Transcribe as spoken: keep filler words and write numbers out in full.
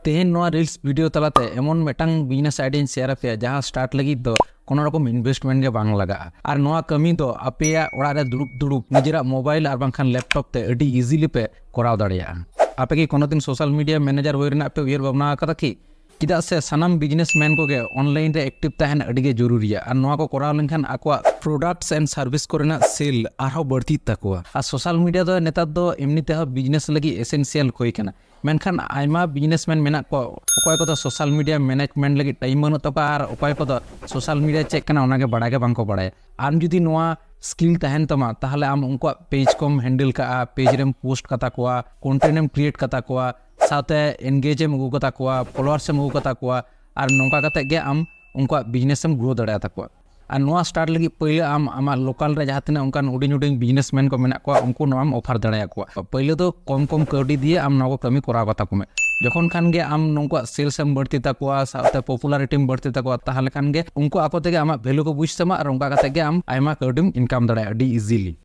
ᱛᱮᱦᱮᱧ ᱱᱚᱣᱟ reels video ᱛᱟᱞᱟᱛᱮ ᱮᱢᱚᱱ ᱢᱤᱫᱴᱟᱝ business idea ᱤᱧ share ᱟᱯᱮᱭᱟ, ᱡᱟᱦᱟᱸ start ᱞᱟᱹᱜᱤᱫ ᱫᱚ ᱠᱳᱱᱳ ᱨᱚᱠᱚᱢ investment ᱜᱮ ᱵᱟᱝ ᱞᱟᱜᱟᱜᱼᱟ᱾ ᱟᱨ ᱱᱚᱣᱟ ᱠᱟᱹᱢᱤ ᱫᱚ ᱟᱯᱮᱭᱟᱜ ᱚᱲᱟᱜ ᱨᱮ ᱫᱩᱲᱩᱵ ᱫᱩᱲᱩᱵ ᱱᱤᱡᱮᱨᱟᱜ mobile ᱟᱨ ᱵᱟᱝᱠᱷᱟᱱ laptop ᱛᱮ ᱟᱹᱰᱤ easily ᱯᱮ ᱠᱚᱨᱟᱣ ᱫᱟᱲᱮᱭᱟᱜᱼᱟ᱾ ᱟᱯᱮ ᱠᱤ ᱠᱳᱱᱳ ᱫᱤᱱ social media manager ᱦᱩᱭ ᱨᱮᱱᱟᱜ ᱯᱮ ᱩᱭᱦᱟᱹᱨ ᱵᱷᱟᱵᱽᱱᱟ ᱟᱠᱟᱫᱟ ᱠᱤ? ᱪᱮᱫᱟᱜ ᱥᱮ ᱥᱟᱱᱟᱢ businessman ᱠᱚᱜᱮ online ᱨᱮ active ᱛᱟᱦᱮᱱ ᱟᱹᱰᱤ ᱜᱮ ᱡᱚᱨᱩᱨᱤᱭᱟ, ᱟᱨ ᱱᱚᱣᱟ ᱠᱚ ᱠᱚᱨᱟᱣ ᱞᱮᱱᱠᱷᱟᱱ ᱟᱠᱚᱣᱟᱜ products and service ᱠᱚᱨᱮᱱᱟᱜ sale ᱟᱨᱦᱚᱸ ᱵᱟᱹᱲᱛᱤᱜ ᱛᱟᱠᱚᱣᱟ᱾ ᱟᱨ social media ᱫᱚ ᱱᱮᱛᱟᱨ ᱫᱚ ᱮᱢᱱᱤ ᱛᱮᱦᱚᱸ business ᱞᱟᱹᱜᱤᱫ essential ᱦᱩᱭ ᱠᱟᱱᱟ᱾ ᱢᱮᱱᱠᱷᱟᱱ ᱟᱭᱢᱟ businessman ᱢᱮᱱᱟᱜ ᱠᱚᱣᱟ, ᱚᱠᱚᱭ ᱠᱚᱫᱚ social media management ᱞᱟᱹᱜᱤᱫ time ᱵᱟᱹᱱᱩᱜ ᱛᱟᱠᱚᱣᱟ, ᱟᱨ ᱚᱠᱚᱭ ᱠᱚᱫᱚ social media ᱪᱮᱫ ᱠᱟᱱᱟ ᱚᱱᱟᱜᱮ ᱵᱟᱲᱟᱭ ᱜᱮ ᱵᱟᱝ ᱠᱚ ᱵᱟᱲᱟᱭᱟ᱾ ᱟᱢ ᱡᱩᱫᱤ ᱱᱚᱣᱟ skill ᱛᱟᱦᱮᱱ ᱛᱟᱢᱟ, ᱛᱟᱦᱚᱞᱮ ᱟᱢ ᱩᱱᱠᱩᱣᱟᱜ page ᱠᱚᱢ handle ᱠᱟᱜᱼᱟ, page ᱨᱮᱢ post ᱠᱟᱛᱟ ᱠᱚᱣᱟ, content ᱮᱢ create ᱠᱟᱛᱟ ᱠᱚᱣᱟ, ᱥᱟᱶᱛᱮ engage ᱮᱢ ᱟᱹᱜᱩ ᱠᱟᱛᱟ ᱠᱚᱣᱟ, followers ᱮᱢ ᱟᱹᱜᱩ ᱠᱟᱛᱟ ᱠᱚᱣᱟ, ᱟᱨ ᱱᱚᱝᱠᱟ ᱠᱟᱛᱮ ᱜᱮ ᱟᱢ ᱩᱱᱠᱩᱣᱟᱜ business ᱮᱢ grow ᱫᱟᱲᱮᱭᱟᱛᱟ ᱠᱚᱣᱟ᱾ ᱟᱨ ᱱᱚᱣᱟ start ᱞᱟᱹᱜᱤᱫ ᱯᱟᱹᱭᱞᱟᱹ ᱟᱢ ᱟᱢᱟᱜ local ᱨᱮ ᱡᱟᱦᱟᱸ ᱛᱤᱱᱟᱹᱜ ᱚᱱᱠᱟᱱ ᱦᱩᱰᱤᱧ ᱦᱩᱰᱤᱧ businessman ᱠᱚ ᱢᱮᱱᱟᱜ ᱠᱚᱣᱟ, ᱩᱱᱠᱩ ᱱᱚᱣᱟᱢ offer ᱫᱟᱲᱮᱭᱟᱠᱚᱣᱟ᱾ ᱯᱟᱹᱭᱞᱟᱹ ᱫᱚ ᱠᱚᱢ ᱠᱚᱢ ᱠᱟᱹᱣᱰᱤ ᱫᱤᱭᱮ ᱟᱢ ᱱᱚᱣᱟ ᱠᱚ ᱠᱟᱹᱢᱤ ᱠᱚᱨᱟᱣ ᱠᱟᱛᱟ ᱠᱚᱢᱮ᱾ ᱡᱚᱠᱷᱚᱱ ᱠᱷᱟᱱ ᱜᱮ ᱟᱢ ᱱᱩᱠᱩᱣᱟᱜ sales ᱮᱢ ᱵᱟᱹᱲᱛᱤ ᱛᱟᱠᱚᱣᱟ, ᱥᱟᱶᱛᱮ popularity ᱮᱢ ᱵᱟᱹᱲᱛᱤ ᱛᱟᱠᱚᱣᱟ, ᱛᱟᱦᱚᱞᱮ ᱠᱷᱟᱱ ᱜᱮ ᱩᱱᱠᱩ ᱟᱠᱚ ᱛᱮᱜᱮ ᱟᱢᱟᱜ value ᱠᱚ ᱵᱩᱡᱽ ᱛᱟᱢᱟ, ᱟᱨ ᱚᱱᱠᱟ ᱠᱟᱛᱮ ᱜᱮ ᱟᱢ ᱟᱭᱢᱟ ᱠᱟᱹᱣᱰᱤᱢ income ᱫᱟᱲᱮᱭᱟᱜᱼᱟ ᱟᱹᱰᱤ easily᱾